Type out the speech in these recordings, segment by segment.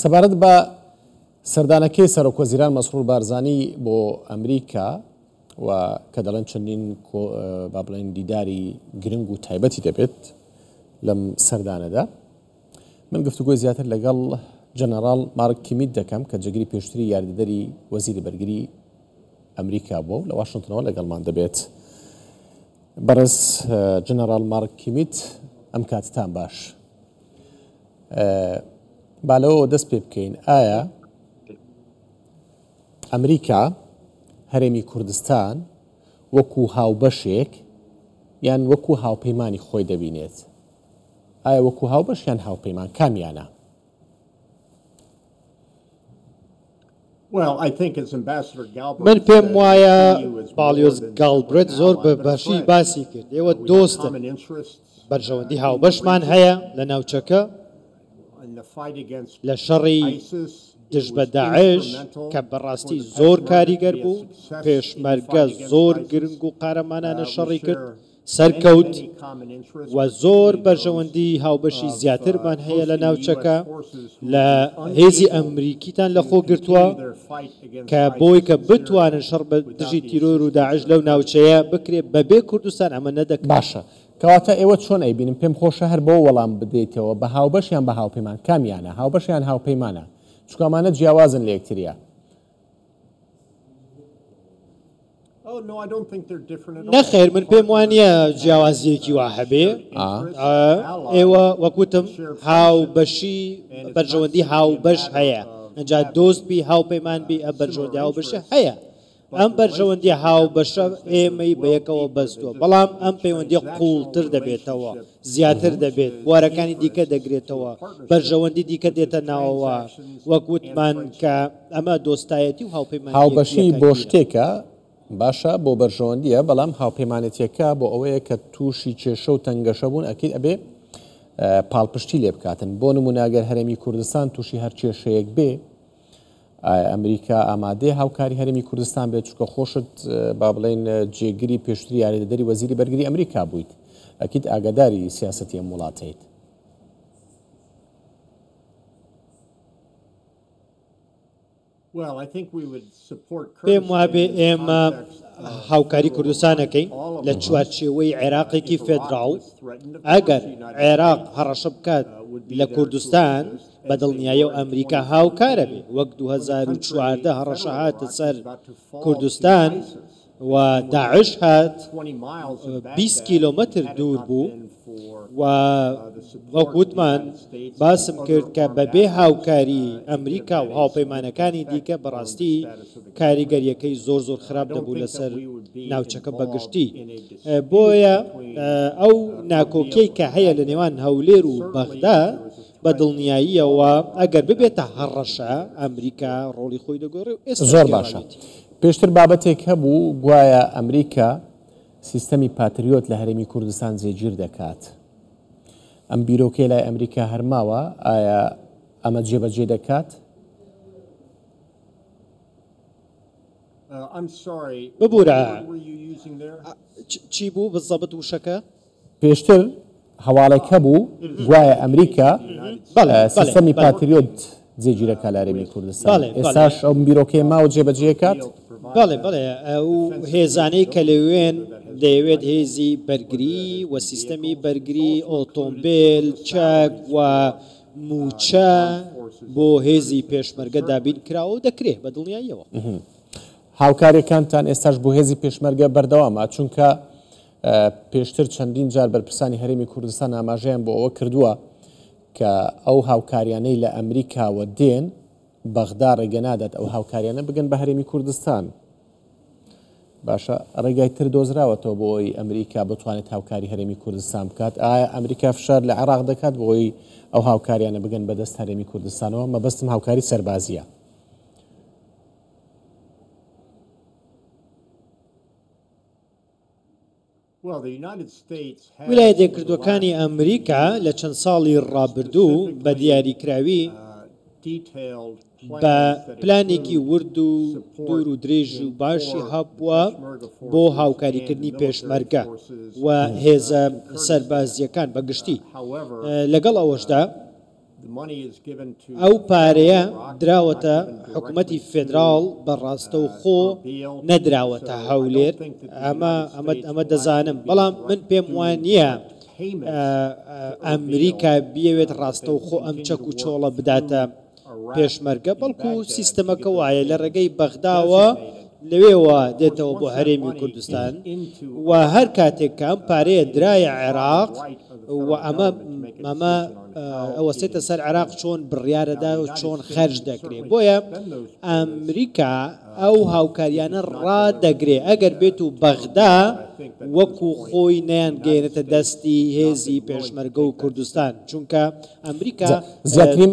سەبارەت بە سەردانەکەی سەرۆکوەزیران مەسرور بارزانی بۆ ئەمریکا و کە دەڵێن چەندین با بڵێن دیداری گرنگ و تایبەتی دەبێت لەم سەردانەدا من گفتوگۆی زیاتر لەگەڵ جەنەڕاڵ مارک کیمیت دەکەم کە جێگری پێشتری یاریدەدەری وەزیری بەرگری ئەمریکا بووە و لە واشنتنەوە لەگەڵمان دەبێت. بەڕێز جەنەڕاڵ مارک کیمیت ئەم کاتتان باش. با لەوەوە دەست پێ بکەین ئایا ئەمریکا هەرێمی کوردستان وەکو هاوبەشێک یان وەکو هاوپەیمانی خۆی دەبینێت؟ ئایا وەکو هاوبەش یان هاوپەیمان کامیانە؟ من پێم وایە باڵیۆز گاڵبرێت زۆر بە باشی باسی کرد ئێوە دۆستن بەرژەوەندی هاوبەشمان هەیە لە ناوچەکە لە شەڕی دژ بە داعش کە بەڕاستی زۆر کاریگەر بوو پێشمەرگە زۆر گرنگ و قارەمانانە شەڕی کرد سەرکەوت و زۆر بەرژەوەندی هاوبەشی زیاترمان هەیە لە ناوچەکە لە هێزی ئەمریکیتان لەخۆ گرتووە کە بۆی کە بتوانن شەڕ بە دژی تیرۆر و داعش لەو ناوچەیە بکرێت بەبێ کوردستان ئەمە نەدەکرا. باشە کەواتە ئێوە چۆن ئەیبینن؟ پێم خۆشە هەر بەوە وەڵام بدەیتەوە بە هاوبەش یان بە هاوپەیمان کامیانە؟ هاوبەش یان هاوپەیمانە؟ چونکە ئەمانە جیاوازن لە یەکتریا. نەخێر من پێم وانە جیاوازیەکی وا هەبێ ئێوە وەکوتم هاوبەشی بەرژەوەندی هاوبەش هەیە ئەجا دۆست بی هاوپەیمان بی ئە بەرژەوەندی هاوبەشە هەیە ئەم بەرژەوەندی هاوبەشە ئێمەی بەیەکەوە بەستووە بەڵام ئەم پەیوەندی قوڵتر دەبێتەوە زیاتر دەبێت بوارەکانی دیکە دەگرێتەوە بەرژەوەندی دیکە دێتە ناوەوە وەک وتمان کە ئەمە دۆستایەتی و هاوپەیمانییەکی هاوبەشی بۆ یەکانگیرە. شتێکە باشە بۆ بەرژەوەندییە، بەڵام هاوپەیمانێتییەکە بۆ ئەوەیە کە تووشی کێشە و تەنگەشە بوون ئەکید ئەبێ پاڵپشتی لێ بکاتن. بۆ نموونە گەر هەرێمی کوردستان تووشی هەر کێشەیەک بێ ئایا ئەمریکا ئامادەیە هاوکاری هەرێمی کوردستان بێت چونکە خۆشت با بڵێین جێگری پێشتری یاریدەدەری وەزیری بەرگری ئەمریکا بوویت ئەکید ئاگاداری سیاسەتی ئەم وڵاتەیت. پێم وابێ ئێمە هاوکاری کوردستان ئەکەین لە چوارچێوەی عێراقێکی فێدراڵ، ئەگەر عێراق هەڕەشە بکات لە کوردستان بە دڵنیایەوە ئەمریکا هاوکارە بێ، وەک 2014 هەڕەشە هاتە سەر کوردستان و داعش هات 20 کیلۆمەتر دوور بوو و وەک وتمان باسم کرد کە بەبێ هاوکاری ئەمریکا و هاوپەیمانەکانی دیکە بەڕاستی کاریگەریەکەی زۆر زۆر خراپ دەبوو لەسەر ناوچەکە بەگشتی بۆیە ئەو ناکۆکیەی کە هەیە لە نێوان هەولێر و بەغدا بە دڵنیاییەوە ئەگەر ببێتە هەڕەشە ئەمریکا ڕۆڵی خۆی دەگۆڕێ و ئێستاش زۆر باشە. گێڕاویەتی. پێشتر بابەتێک هەبوو گوایە ئەمریکا سیستەمی پاتریۆت لە هەرێمی کوردستان جێگیر دەکات. ئەم بیرۆکەیە لای ئەمریکا هەر ماوە؟ ئایا ئەمە جێبەجێ دەکات؟ ببورە چی بوو بزەبت وشەکە؟ پێشتر هەواڵێک هەبوو گوایە ئەمریکا سیستەمی پاتریۆت جێگیرەکا لە هەرێمی کوردستان، ئێستاش ئەو بیرۆکەیە ماوە جێبەجێکات؟ بەڵێ بەڵێ ئەو هێزانەی کە لەوێن دەیەوێت هێزی بەرگری و سیستەمی بەرگری ئۆتۆمبێل چەک و مووچە بۆ هێزی پێشمەرگە دابین کراوە و دەکرێ بە دڵنیاییەوە. هاوکاریەکانتان ئێستاش بۆ هێزی پێشمەرگە بەردەوامە چونکە پێشتر چەندین جار بەرپرسانی هەرێمی کوردستان ئاماژەیان بۆ ئەوە کردووە کە ئەو هاوکاریانەی لە ئەمریکاوە دێن بەغدا ڕێگە نادات ئەو هاوکاریانە بگەن بە هەرێمی کوردستان. باشە ڕێگای تر دۆزراوەتەوە بۆ ئەوەی ئەمریکا بتوانێت هاوکاری هەرێمی کوردستان بکات؟ ئایا ئەمریکا فشار لە عێراق دەکات بۆ ئەوەی ئەو هاوکاریانە بگەن بەدەست هەرێمی کوردستانەوە؟ مەبەستم هاوکاری سەربازییە. ویلایەتە یەکگرتووەکانی ئەمریکا لە چەند ساڵی ڕابردوو بە دیاریکراوی بە پلانێکی ورد و دوور و درێژ و باشی هەبووە بۆ هاوکاریکردنی پێشمەرگە و هێزە سەربازییەکان بە گشتی. لەگەڵ ئەوەشدا. ئەو پارەیە دراوەتە حکومەتی فێدراڵ بە ڕاستەوخۆ نەدراوەتە هەولێر، ئەمە ئەمە ئەمە دەزانم، بەڵام من پێم وانییە ئەمریکا بیەوێت ڕاستەوخۆ ئەم چەک و چۆڵە بداتە پێشمەرگە، بەڵکو سیستەمەکە وایە لە ڕێگەی بەغداوە لەوێوە دێتەوە بۆ هەرێمی کوردستان و هەر کاتێک کە ئەم پارەیە درایە عێراق و ئەمە ئەمە ئەوەستێتە سەر عێراق چۆن بڕیارەدا و چۆن خەرج دەکرێت. بۆیە ئەمریکا ئەو هاوکاریانە ڕادەگرێ ئەگەر بێت و بەغدا وەکو خۆی نەیانگەیەنێتە دەستی هێزی پێشمەرگە و کوردستان، چونکە ئەمریکا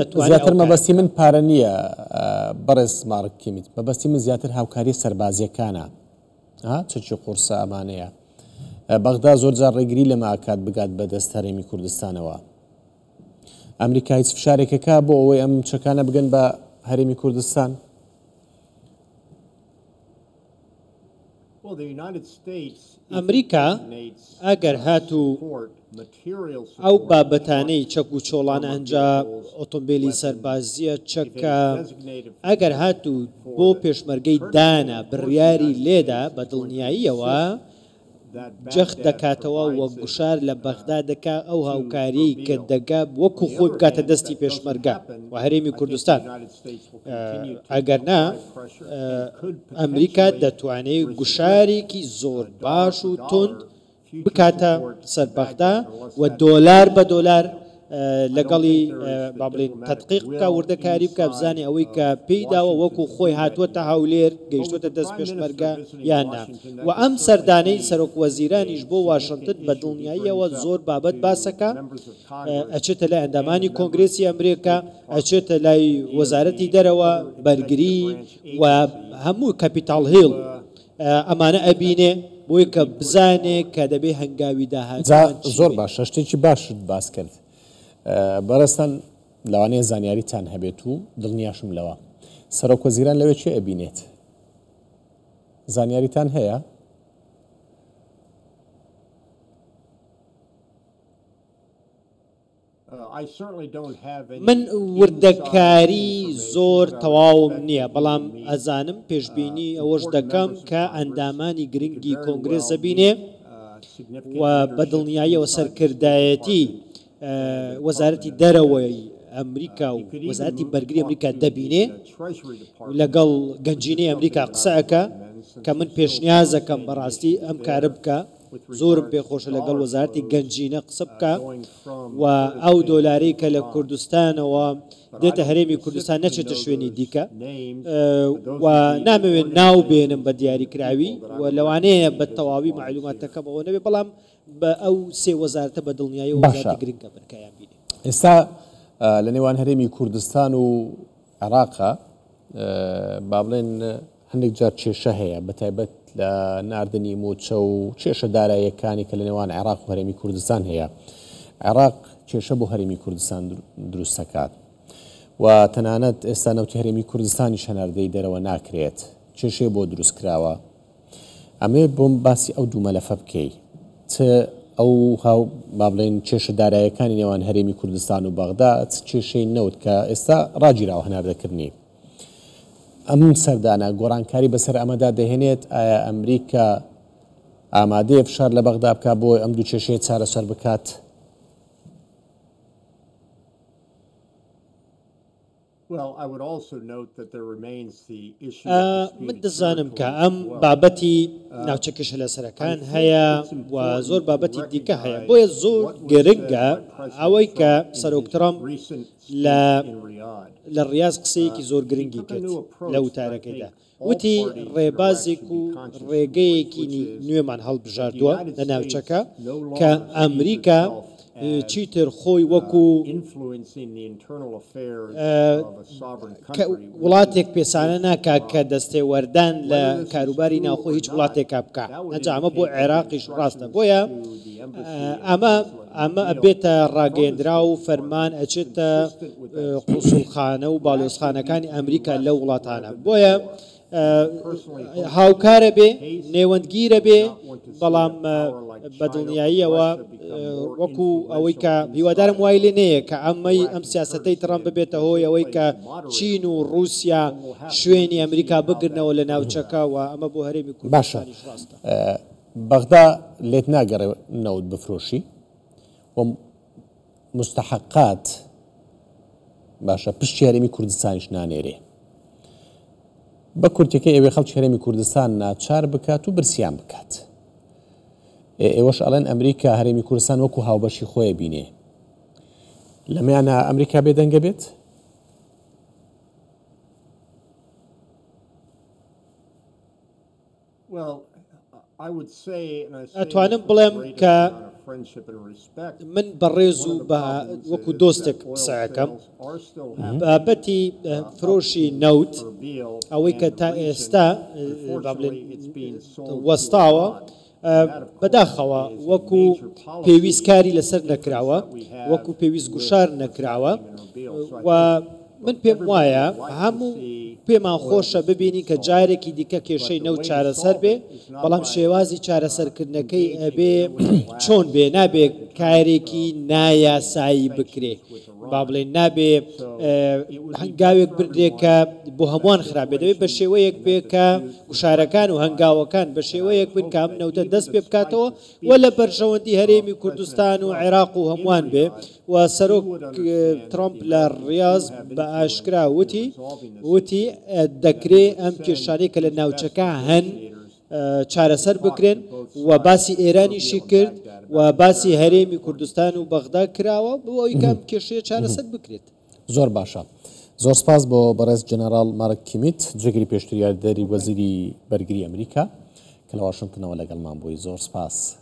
دەتوانێت زیاتر ئەو کارە مەبەستی بکات. من پارە نییە بەڕێز مارک کیمیت، مەبەستی من زیاتر هاوکارییە سەربازییەکانە، چەکی قورسە ئەمانەیە. بەغدا زۆرجار ڕێگری لەمە ئەکات بگات بە دەست هەرێمی کوردستانەوە. ئەمریکا هیچ فشارێکەکە بۆ ئەوەی ئەم چەکانە بگەن بە هەرێمی کوردستان؟ ئەمریکا ئەگەر هاتوو ئەو بابەتانەی چەک و چۆڵانە ئەنجا ئۆتۆمبیلی سەربازیە چەکە ئەگەر هاتوو بۆ پێشمەرگەی دانا بڕیاری لێدا بە دڵنیاییەوە جەخت دەکاتەوە و گوشار لە بەغدا دەکا ئەو هاوکاریەی کە دەگا وەکو خۆی بگاتە دەستی پێشمەرگە و هەرێمی کوردستان ئەگەر نا ئەمریکا دەتوانێ گوشارێکی زۆر باش و توند بکاتە سەر بەغدا و دۆلار بە دۆلار لەگەڵی با بڵێین تەدقیق بکا، وردەکاری بکا، بزانێ ئەوەی کە پێی داوە وەکو خۆی هاتووەتە هەولێر، گەیشتووەتە دەست پێشمەرگە یان نا. و ئەم سەردانەی سەرۆک وەزیرانیش بۆ واشنتن بە دڵنیاییەوە زۆر بابەت باسەکا، ئەچێتە لای ئەندامانی کۆنگرێسی ئەمریکا، ئەچێتە لای وەزارەتی دەرەوە، بەرگری و هەموو کەپیتاڵ هیڵ. ئەمانە ئەبینێ بۆی کە بزانێ کە دەبێ هەنگاوی جا داهاتوومان چی زۆر بێ. باشە شتێکی باشت باس کرد بەڕێزتان لەوانەیە زانیاریتان هەبێت و دڵنیاشم لەوە سەرۆک وەزیران لەوێ کێ ئەبینێت زانیاریتان هەیە؟ من وردەکاری زۆر تەواوم نییە، بەڵام ئەزانم پێشبینی ئەوەش دەکەم کە ئەندامانی گرنگی کۆنگرێس دەبینێ و بە دڵنیاییەوە سەرکردایەتی وەزارەتی دەرەوەی ئەمریکا و وەزارەتی بەرگری ئەمریکا دەبینێ لەگەڵ گەنجینەی ئەمریکا قسە ئەکا کە من پێشنیازەکەم بەڕاستی ئەم کارە بکە. زۆرم پێخۆشە لەگەڵ وەزارەتی گەنجینە قسە بکا و ئەو دۆلارەی کە لە کوردستانەوە دێتە هەرێمی کوردستان نەچێتە شوێنی دیکە و نامەوێت ناو بێنم بە دیاریکراوی و لەوانەیە بە تەواوی مەعلوماتەکەم ئەوە نەبێ بەڵام بە ئەو سێ وەزارەتە بە دڵنیایی باشە وەزارەتی گرنگە بن کە یان بینێ. ئێستا لە نێوان هەرێمی کوردستان و عێراقا با بڵێن هەندێک جار کێشە هەیە بە تایبەت لە ناردنی مووچە و کێشە داراییەکانی کە لە نێوان عێراق و هەرێمی کوردستان هەیە. عێراق کێشە بۆ هەرێمی کوردستان دروست دەکات و تەنانەت ئێستا نەوتی هەرێمی کوردستانیش هەناردەی دەرەوە ناکرێت، کێشەی بۆ دروست کراوە. ئەمەوێت بۆم باسی ئەو دوو مەلەفە بکەی چ ئەو هاو با بڵێن کێشە دارایەکانی نێوان هەرێمی کوردستان و بەغدا چ کێشەی نەوت کە ئێستا ڕاگیراوە هەناردەکردنی. ئەم سەردانە گۆڕانکاری بەسەر ئەمەدا دەهێنێت؟ ئایا ئەمریکا ئامادەیە فشار لە بەغدا بکات بۆ ئەم دوو کێشەیە چارەسەر بکات؟ من دەزانم کە ئەم بابەتی ناوچە کێشە لەسەرەکان هەیە و زۆر بابەتی دیکە هەیە بۆیە زۆر گرنگە ئەوەی کە سەرۆک ترەمپ لە لە ڕیاز قسەیەکی زۆر گرنگی کرد لە وتارەکەیدا وتی ڕێبازێک و ڕێگەیەکی نوێمان هەڵبژاردووە لە ناوچەکە کە ئەمریکا چیتر خۆی وەکو وڵاتێک پێسانە ناکا کە دەستێوەردان لە کاروباری ناوخۆ هیچ وڵاتێکا بکا ئەجا ئەمە بۆ عێراقیش ڕاستە بۆیە ئەمە ئەمە ئەبێتە ڕاگەیەندراو و فەرمان ئەچێتە قوسوڵخانە و باڵیۆزخانەکانی ئەمریکا لەو وڵاتانە بۆیە. هاوکارە بێ، نێوەندگیرە بێ، بەڵام بە دڵنیاییەوە وەکو ئەوەی کە هیوادارم وای لێ نەیە کە ئەمەی ئەم سیاسەتەی ترەمپ ببێتە هۆی ئەوەی کە چین و ڕووسیا شوێنی ئەمریکا بگرنەوە لە ناوچەکە و ئەمە بۆ هەرێمی باشە کوردستانیش ڕاستە. بەغدا لێت ناگەڕێ نەوت بفرۆشی و مستحقات باشە پشتی هەرێمی کوردستانیش نانێرێ. بە کورتەکەی ئەوێ خەڵکی هەرێمی کوردستان ناچار بکات و برسیان بکات. ئێوەش ئەڵێن ئەمریکا هەرێمی کوردستان وەکو هاوبەشی خۆیە بینێ. لەمەیانە ئەمریکا بێدەنگە بێت؟ ئەتوانم بڵێم کە من بە ڕێز و بە وەکو دۆستێک قسە ئەکەم بابەتی فرۆشی نەوت ئەوەی کە تا ئێستا با بڵێن وەستاوە بەداخەوە وەکو پێویست کاری لەسەر نەکراوە وەکو پێویست گوشار نەکراوە و من پێم وایە هەموو پێمان خۆشە ببینین کە جارێکی دیکە کێشەی نەوت چارەسەر بێ، بەڵام شێوازی چارەسەرکردنەکەی ئەبێ چۆن بێ، نابێ کارێکی نایاسایی بکرێ، با بڵێین نابێ هەنگاوێک بنرێ کە بۆ هەمووان خراپ بێ، دەبێ بە شێوەیەک بێ کە گوشارەکان و هەنگاوەکان بە شێوەیەک بن کە ئەم نەوتە دەست پێ بکاتەوە و لە بەرژەوەندی هەرێمی کوردستان و عێراق و هەمووان بێ و سەرۆک ترەمپ لە ڕیاز بە ئاشکرا وتی وتی دەکرێ ئەم کێشانەی کە لە ناوچەکە هەن چارەسەر بکرێن و باسی ئێرانیشی کرد و باسی هەرێمی کوردستان و بەغدا کراوە بۆ ئەوەی کە ئەم کێشەیە چارەسەر بکرێت. زۆر باشە. زۆر سپاس بۆ بەڕێز جەنەراڵ مارک کیمیت، جێگری پێشتری یاریدەدەری وەزیری بەرگری ئەمریکا کە لە واشنتنەوە لەگەڵمان بووی. زۆر سپاس.